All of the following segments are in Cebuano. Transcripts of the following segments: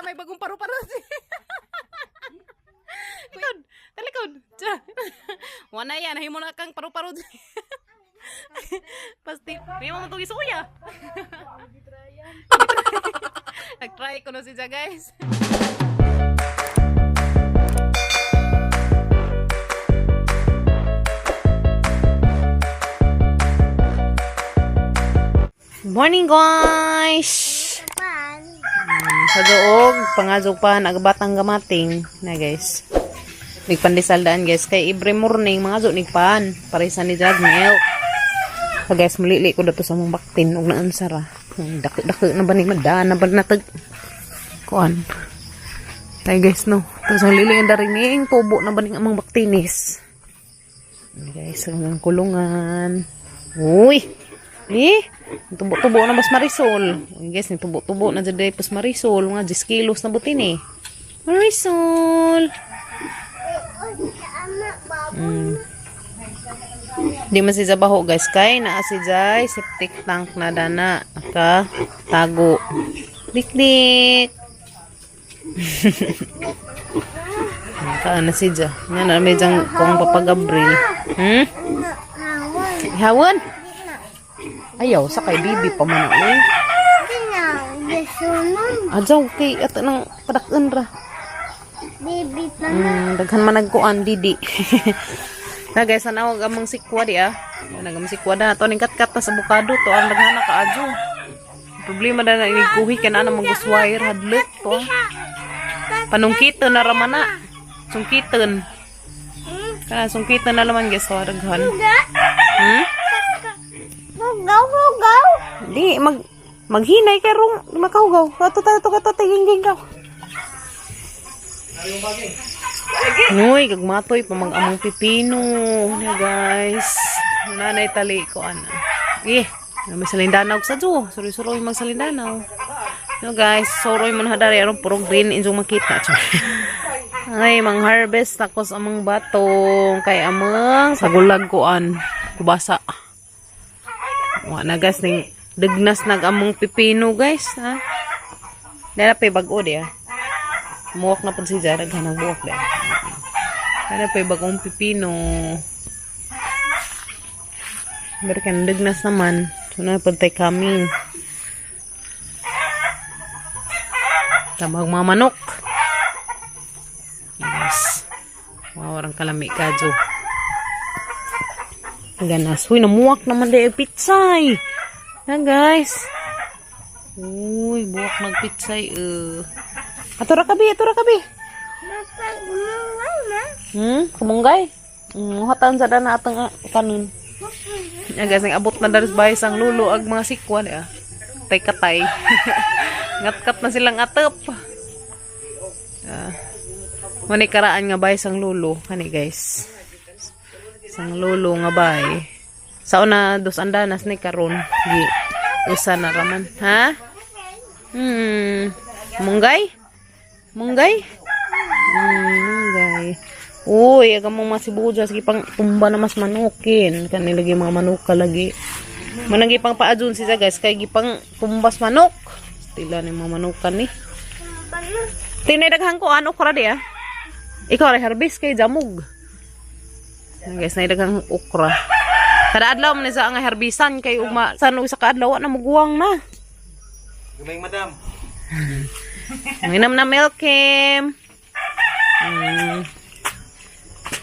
May bagong paru-paro si. Likod, talikod. Tsa. Wala yan, nahimo na kang paru-paro. Pasti, may mo itong isuya. Nag-try ko na siya, guys. Morning, guys! Sa doog, pangazog pa, nagbatang gamating. Na, guys. Nagpandesal daan, guys. Kay every morning, mga zog, nigpan. Parisa ni Jag, milk. So, guys, mulili ko dato sa mong baktin. Ug naan sara. Dako, dako na ba ni madaan na ba natag. Kuan. Tay, guys, no. Tapos ang lili ang darining tubo na ba ning amang baktinis. Guys, ang kulungan. Uy! Eh, tubo-tubo na mas Marisol. Uy, guys, tubo-tubo na dyan pas Marisol. Mga 10 kilos na butin eh. Marisol! Di man siya baho, guys. Kay naa si Jai, septic tank na dana. Naka tago. Dik-dik. Kaan na si Ja. Nga na may diyang kung papagabril. Hawan? Ayaw, sa kay bibi pa man ako eh. Adyaw, kay ato nang padakan ra. Baby pa. Daghan man nagkuan didi. Na guys, ana og among sikwa di ah. Ana among sikwa na to ning katkat ta sa abukado to ang daghan na kaadyo. Problema na na inigkuhi kay na maguswire hadlok to. Ah. Panungkiton na raman na. Sungkiton. Kana sungkiton na laman, guys, to daghan. Hugaw, hugaw. Di mag maghinay kay rong makahugaw. Ato tayo to kato tingin ka. Uy, gagmatoy pa mag among pipino. Na guys. Nanay tali ko ana. Eh, may salindanaw sa jo. Suroy-suroy mag salindanaw. No guys, suroy man hadari aron puro green injong makita. Ay, mang harvest takos amang batong kay amang sagulag kuan kubasa. Wa na guys ning dagnas nag among pipino, guys, ha. Dara pay bag-o di ah. Muwak na pud si Jara ganang buwak di. Dara pay bagong pipino. Pero kan dagnas naman. So na pud tay coming. Tabag mga manok. Yes. Wow, orang kalami kadyo. Ganas. Uy, namuwak naman di pitsay. Na guys. Uy, buwak nagpitsay. Ato ra kabi, ato ra kabi. Kumunggay. Hatan sa dana atang kanon. Ya guys, ang abot na daris bahay sang lulo ag mga sikwa di ah. Tay katay. Ngatkat na silang atop. Ah. Mani karaan nga bahay sang lulo. Kani guys. Sang lulo nga bahay. Sa una dos andanas ni karon gi usa na raman. Ha? Munggay? Munggay? Munggay. Uy, aga mong mga sibuyas, sige pang tumba na mas manukin. Kani lagi mga manok ka lagi. Managi pang paadun siya guys, kay gipang tumbas manok. Tila ni mga manukan ni. Tinay daghan ko ano okra di ah. Ikaw ray harvest kay jamog. Ayan, guys, nay daghang okra. Kada adlaw man sa nga harbisan kay ugma sa no isa ka adlaw na muguwang na. Gamay, madam. Manginam na milk him.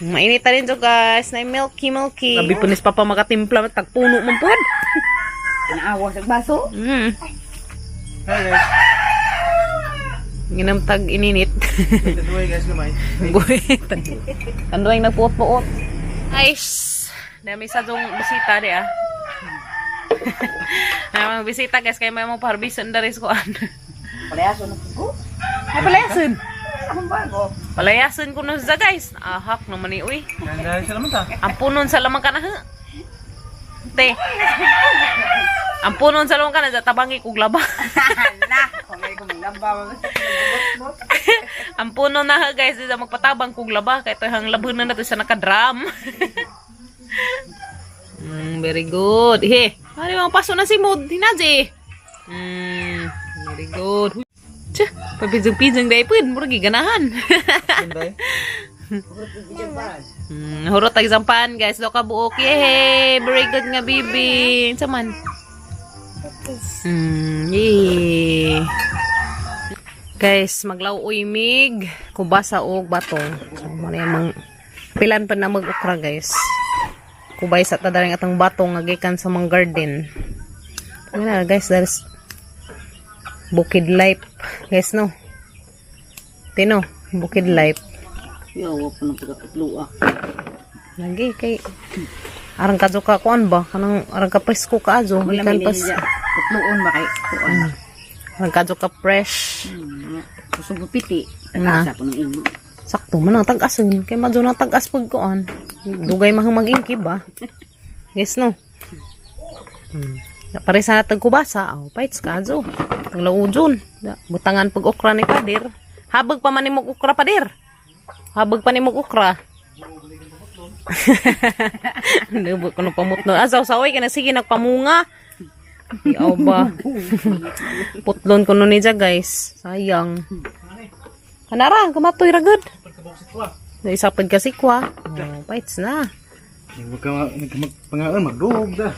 Mainit ta rin to guys. Na milky milky. Labi po nis papa makatimpla tagpuno man pod. Naawa sa baso. Hi guys. Nginam tag ininit. Tanduay guys gamay. Buhay. Tanduay nagpuot-puot. Guys, dami sa dong bisita di ah. May mga bisita guys, kay may mga paharbison dari sa kuan. Palayaso na ko. Ay, palayasin. Akong bago. Palayasin ko na siya guys. Ahak naman ni uy. Ganda sa laman ta. Ang punon sa lamang ka na ha. Te. Ang punon sa lamang ka na tabangi kog laba. Na, kung may kumulamba. Ang puno na ha guys, di magpatabang kog laba kay to hang labon na nato sa nakadrum. Very good. He, ari mga paso na si Mod, hinaji. Very good. Tsa. Papijong-pijong dahil pud, murag ganahan. Ganda eh. Hurot tag isang pan guys, do ka buok. Yay! Very good nga bibi. Unsa man? Yay. Guys, maglaw-uy mig kubasa og batong. So, mo na yung pilan pa na mag-okra guys. Kubay sa tadaring atang batong nga gikan sa mga garden. Wala guys, that is bukid life. Guys, no. Tino, bukid life. Yawa pa ng pagkakatlo ah. Lagi kay arang kadto ka kuan ba kanang arang ka presko ka azo Wala gikan may pas niya. Katloon ba kay kuan. arang kadto ka fresh. Kusog mo piti. Na. Tag-asa ko ng imo. Sakto man ang tag-ason kay madyo na tag-as pag kuan dugay mahang mag-ingki ba yes no. Pare sa tagkubasa aw paits ka azo taglaudjon. Butangan pag okra ni pader, habag pa man nimo okra pader, habag pa nimo okra. Nubot ko ng pamutno. Asaw saway ka na sige nagpamunga. Iaw ba? Putlon ko nun niya guys. Sayang. Kanara, kamatoy ra gud. Isa pag kasikwa. Oh, bites na. Huwag ka magpangaon, magduog da.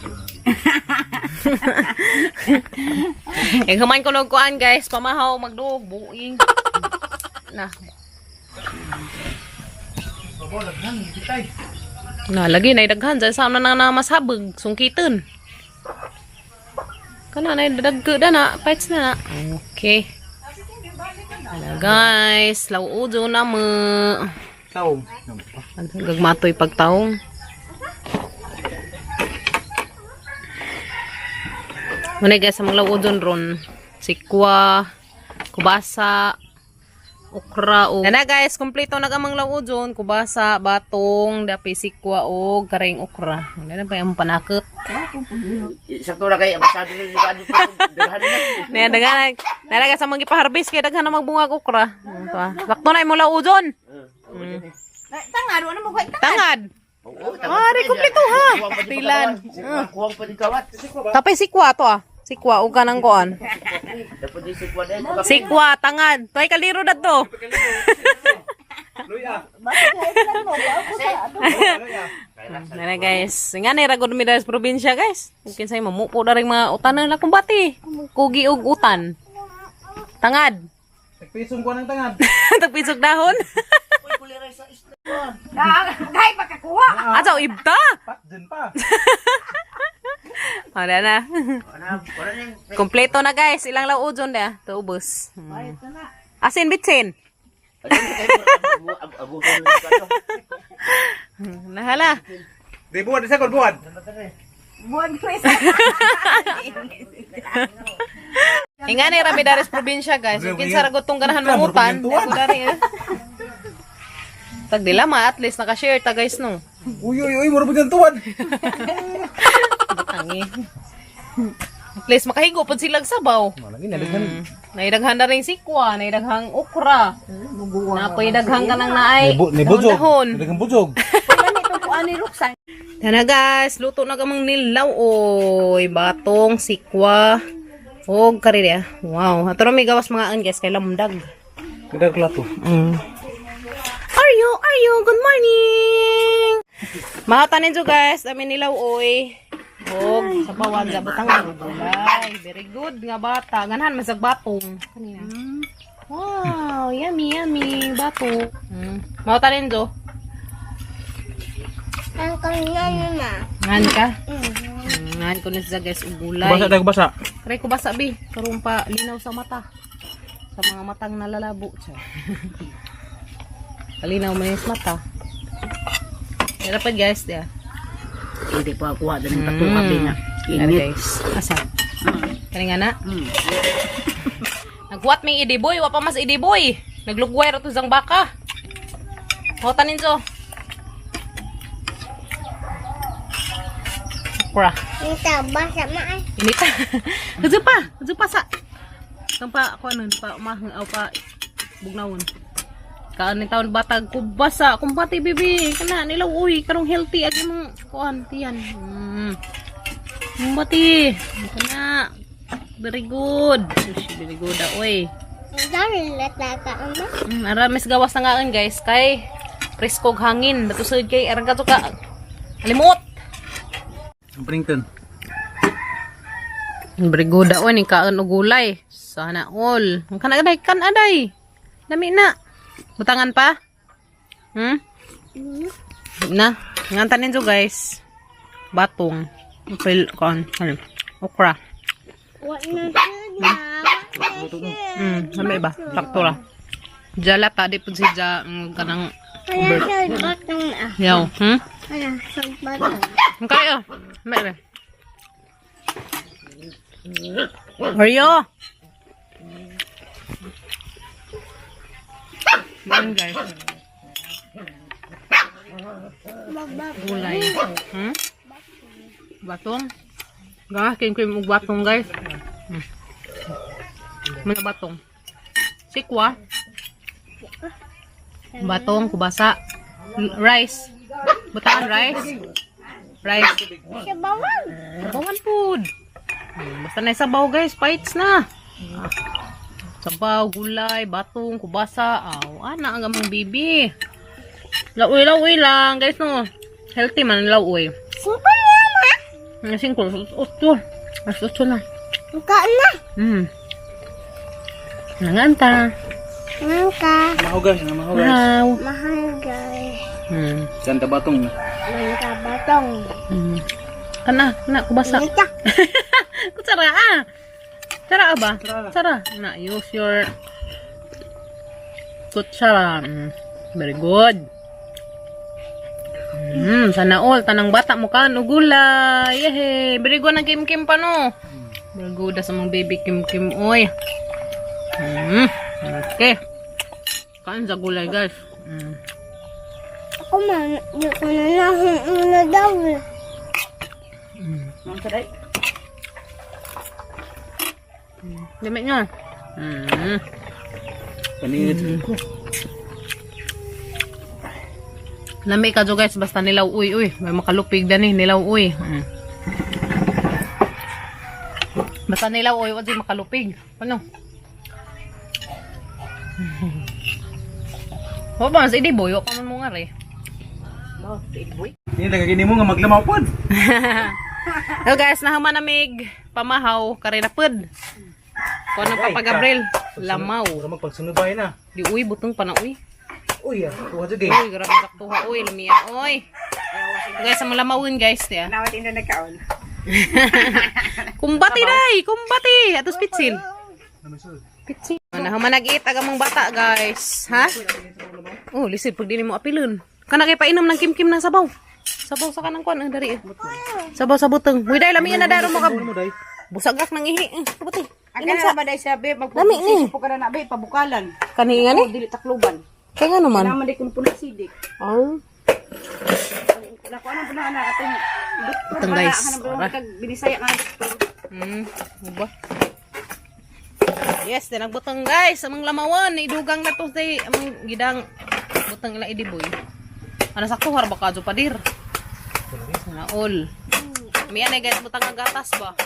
Eh, human ko nog kuan guys, pamahaw magduog buing. Na. Na lagi na daghan sa na na masabog sungkiton. Kana na dagko da na, bites na na. Okay. Ala guys, laudo na mo. Taong. Gagmatoy pagtaong. Muna guys, ang mga lauodon ron. Sikwa, kubasa, okra, o. Nana guys, kompleto na ang mga lauodon. Kubasa, batong, dapi sikwa, o karing okra. Wala na pa yung panakot. Sakto ra kay abasado ni sa daghan na. Nana, daghan. Nana guys, ang mga ipaharvest kay daghan na magbungag okra. Ito ah. Sakto na yung mga lauodon. Tangad ano mo kay Tangad. Ah, di kompleto ha. Pilan. Kuwang pa din kawat. Tapay sikwa to ah. Sikwa o kanang kuan. Dapat di sikwa dahil. Sikwa, tangad. Toy kaliro na to. Luya. Nana guys, nga ni ragod mi dahil sa probinsya guys. Mungkin say mamupo na rin mga utan na kumbati. Kugi og utan. Tangad. Nagpisong ko ng tangad. Tagpisog dahon. Kay pagkakuha. Ato ibta. Pat din pa. Wala na. Wala wala nang Kompleto na guys. Ilang laujon na. To ubos. Asin bitsin. Nahala. Di buwad, isa ko buwad. Buwan ko isa. Inga ni rami dares probinsya guys. Kung kinsa ra gud tong ganahan mangutan, ako dari eh. Tag dila ma at least naka-share ta guys no. Uy, uy, uy, mura po dyan tuwad. Tangi. At least makahigo pud silag sabaw. Malagi, nalaghan. Naidaghan na rin sikwa, naidaghan okra. Napoy daghang ka nang naay. Ni bujog. Dahon-dahon. Nalaghan bujog. Wala nito kuan ni Roxanne. Tana guys, luto na kamang nilaw oy, batong sikwa og karirya. Wow, ato ra may gawas mga an guys kay lamdag. Kada klato. Are you? Good morning! Mahatanin jo guys, amin nilaw oy. Og sa bawan sa butang gulay. Very good nga bata. Ganahan man sa batong. Kanina. Wow, yummy yummy bato. Mahatanin jo. Ang kanina na. Ngan ka? Ngan ko na siya guys og gulay. Basa tayo, basa. Try ko basa bi, karong pa linaw sa mata. Sa mga matang nalalabo. Tiyan. Kalinaw man yung mata. Pero pa guys, dia. Hindi pa kuha din ng tattoo kape nga. Ano Init. guys? Asa? Kani nga na? Nagwat may idiboy, wa pa mas idiboy. Naglugway ra to sang baka. Hotanin so. Okra. Ito, basa ma. Inita. Kadyo pa, kadyo pa sa. Kang pa ako ano pa umahang aw pa bugnawon. Kaan ni taon batag kubasa kumbati bibi kana nilaw uy karong healthy agi mong kuan tiyan. Kumbati. Kana. Very good. Ush, very good ah, oy. Dari lataka ama. Aramis gawas na nga guys kay preskog hangin batusod kay arang kato ka alimot. Prington. Briguda o ni kaon og gulay. Sana all. Ang kan aday kan aday. Dami na. Butangan pa? Na. Nga tanin jo guys. Batong. Pil kon. Ano? Okra. Wa na sud na. Wa na Dami ba? Sakto ra. Jalata di pud si ja kanang Wala sud batong ah. yaw. Wala sud batong. Ang kaya. May ba? Oreo. Yan guys. Gulay. Batong. Gah, cream cream ug batong guys. Mga batong. Sikwa. Batong, kubasa. Rice. Butangan rice. Rice. Sa bawang. Sabawan food. Basta na sabaw guys, fights na. Sabaw, gulay, batong, kubasa. Aw, ana ang among bibi. Lauy-lauy lang guys no. Healthy man ang lauy. Super mama. Ang singko, otso. Mas otso na. Kaon na. Nanganta. Mangka. Maho guys, maho guys. Wow. Mahal guys. Santa batong na. Mangka batong. Kana, kana kubasa. Ita. Kutsara ah. Tsara ba? Tsara. Na, use your kutsara. Very good. Sana all tanang bata mo ka no gulay. Yehey. Very good ang kim-kim pa no. Very good sa mga baby kim-kim oy. Okay. Kain sa gulay guys. Ako man, di ko na nahuna daw. eh. Dami nyo. Paningit. Lami ka guys, basta nilaw uy uy. May makalupig dani nilaw uy. Basta nilaw uy, wag makalupig. Ano? Wa pa mas idi boy, wa pa man mo nga re. Hindi taga gini mo nga maglamaw pod. Hello guys, nahuman namig pamahaw kare na pud. Kuno Papa Gabriel, lamaw. Mura magpagsunubay na. Di uy butong pa na uy. Uy, ah, tuwa jud eh. Uy, grabe saktuha uy, lamia uy. Guys, ang lamawin guys, ya. Nawat ina nagkaon. Kumbati day, kumbati. Atos pitsil. Pitsil. Nahuman nag-eat aga mong bata, guys. Ha? Oh, lisod pag dili mo apilon. Kana kay painom ng kimkim ng sabaw. Sabaw sa kanang kuan, dari. Sabaw sa butong. Uy, day lami na daro mo ka. Mo day. Busagak ng ihi. Buti. Aga na ba dai siya be Lami ni. magpupo ka na na be pabukalan. Kani nga ni? Oh, dili takluban. Kay nga naman. Naman di kun puno sidik. Oh. Nako anong puno na atong doktor Itong ba na, guys, kanang ora. kag binisaya nga doktor. Uba. Yes, din nagbutong guys, among lamawan idugang na to say among gidang butang ila idiboy. Ano sakto har ba kadyo padir? Sana all. Miya na guys butang ang gatas ba.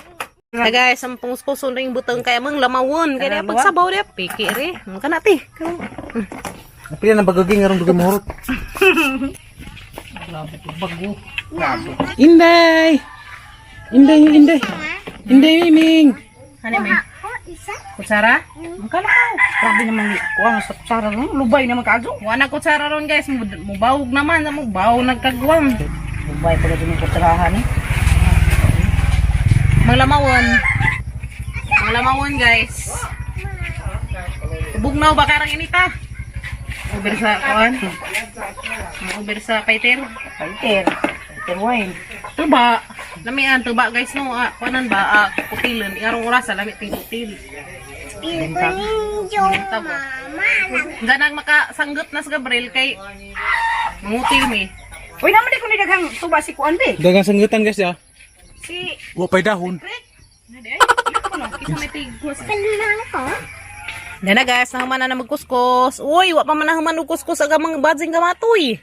Hey guys, ang panguskuson ring butang kay among lamawan kay di pagsabaw di piki re. Ang kana ti. Pila nang bagaging aron dugay mohurot. Bago. Inday. Inday, inday. Inday miming. Ano may? Ako, isa. Kutsara? Ang kana ka. Grabe naman ni kuha sa kutsara no, lubay naman kaadto. Wa na kutsara ron guys, mubawog naman, mo baw nagkagwang. Lubay pala din yung kutsarahan eh. Mga lamawan. Mga lamawan, guys. Bugnaw ba karang inita? Uber sa kuan. Uber sa paiter. Fighter. Fighter wine. Tuba. Lamian tuba guys no. Ah, kuanan ba? Ah, kutilon. Iarong oras lami ting kutil. Iko ninyo, mama. Diyan nang makasanggot na sa Gabriel kay mangutil mi. Uy naman di kun daghang tuba si kuan be. Dagang sanggutan guys ya. Si Wa pay dahon. Kisa may tigos. Kalunang ko. Dana guys, nahuman na na magkuskus. Uy, wa pa man nahuman og kuskus aga mga badzing kamatoy.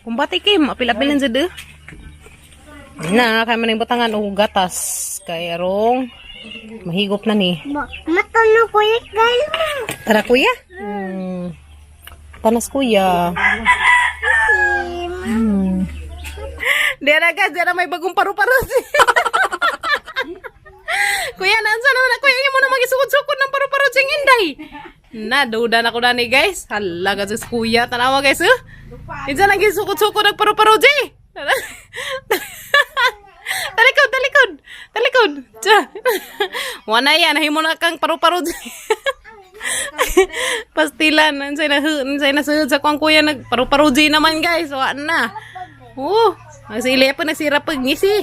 Kumbati kim, apil-apilin jud eh. Na, kay man butangan og gatas kay arong Mahigop na ni. Mata na kuya guys. Tara, kuya. Tanas, kuya. Diara guys, diara may bagong paru-paro. Kuya, naansa naman na kuya, mo na magisukod-sukod ng paru-paro sing inday. Na, duda na ko na ni guys. Hala ka sus kuya, tanawa guys. Eh. Insa lang gisukod-sukod ng paru-paro, Jay. Talikod, talikod. Talikod. Tsa. Wala yan, nahimo na kang paru-paro, Jay. Pastilan, unsay na sud sa kuang kuya nag paru-paro Jay naman guys. Wa na. Oh, ang sili pa nagsira pag ngisi.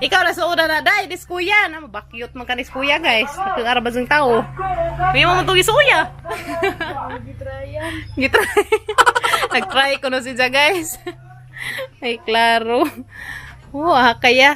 Ikaw na suoda na dai dis kuya na mabakyot man ka nis kuya guys. Nagkaarabas ng tao. May mo tugi suya. Gitry. Gitry. Nagtry ko no si guys. Ay klaro. Oh, ah, kaya.